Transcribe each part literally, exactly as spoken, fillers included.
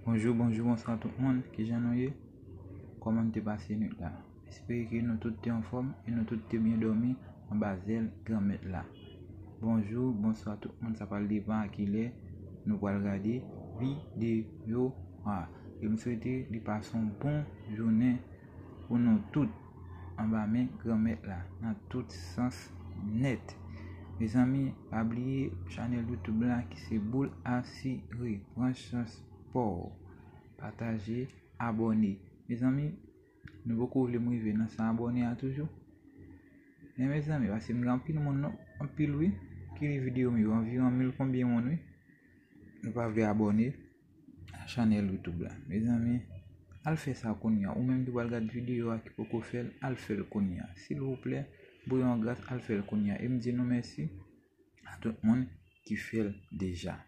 Bonjou, bonjou, bonswa tout moun. Kijan nou ye? Kòman nou te pase nwit la? Espere ke nou tout te anfòm e nou tout te byen dòmi anba zèl Granmèt la. Bonjou, bonswa tout moun. Sa pral depann a kilè nou pral gade videyo a. E m swete li pase yon bon jounen pou nou tout anba men Granmèt la nan tout sans nèt. Mezanmi, pa bliye chanèl YouTube la ki se Boul Asire. Pran chans pa w. Pataje, abòne. Mezanmi, nou poko vle m rive nan san abòne a toujou? Men mezanmi, paske m gen anpil moun non, anpil wi, ki li videyo m yo, anviwon mil konbyen moun wi. Nou pa vle abòne a chanèl YouTube la. Mezanmi, al fè sa kounye a. Ou menm ki pral gad videyo a ki poko fè l, al fè l kounye a. Silvouplè, voye yon gras, al fè l kounye a. E m di nou mèsi a tout moun ki fè l deja.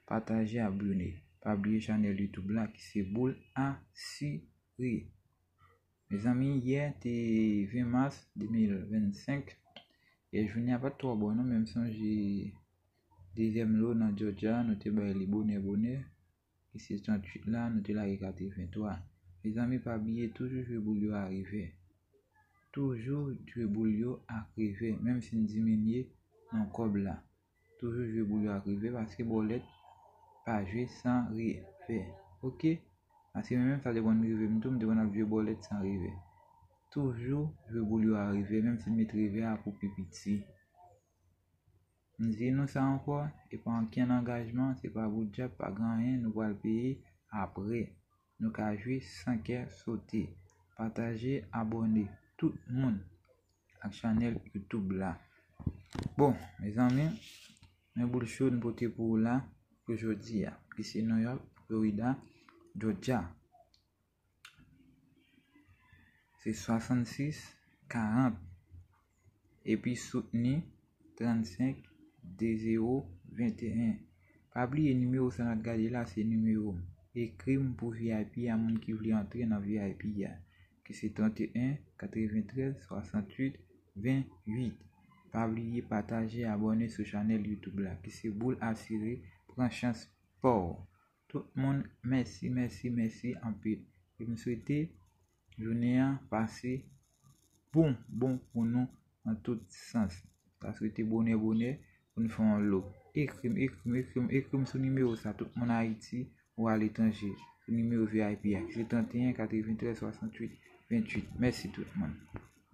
Pataje, abòne. Pa bliye chanèl YouTube la ki se Boul Asire. Mezanmi, yè te ven mas de mil vennsenk. Yè jounen an pa t twò bon non, men m sonje dezyèm lo nan Georgia, nou te bay li bonè bonè. Ki se tranntuit la, nou te lage katrevenntwa. Mezanmi, pa bliye toujou jwe boul yo a revè. Toujou jwe boul yo ak revè, menm si n diminye nan kòb la. Toujou jwe boul yo ak revè, paske bòlèt pa jwe san revè. Oke? Paske mwen menm sa te konn rive m tou, m te konn ap jwe bòlèt san revè. Toujou jwe boul yo a revè, menm si n met revè a pou pi piti. M di nou sa ankò, e pa ankenn angajman, se pa bout djòb, pa gen anyen nou pral peye apre. Nou ka jwe san kè sote. Pataje, abòne tout moun ak chanèl YouTube la. Bon, mezanmi, men boul cho n pote pou ou la pou jodi a, ki se New York, Florida, Georgia. Se swasannsis karant. Epi soutni trannsenk de zewo venteyen. Pa bliye nimewo sa n ap gade la, se nimewo m. Ekri m pou V I P a, moun ki vle antre nan V I P a, ki se tranteyen katreventrèz swasanntuit venntuit. Pa bliye pataje, abòne sou chanèl YouTube la, ki se Boul Asire, pran chans pa w. Tout moun, mèsi, mèsi, mèsi anpil. E m swete jounen an pase bon, bon pou nou nan tout sans. Ta swete bonè, bonè pou n fè yon lo. Ekri m, ekri m, ekri m, ekri m sou nimewo sa, tout moun Ayiti ou aletranje, sou nimewo V I P a, ki se tranteyen katreventrèz swasanntuit venntuit. Mèsi tout moun.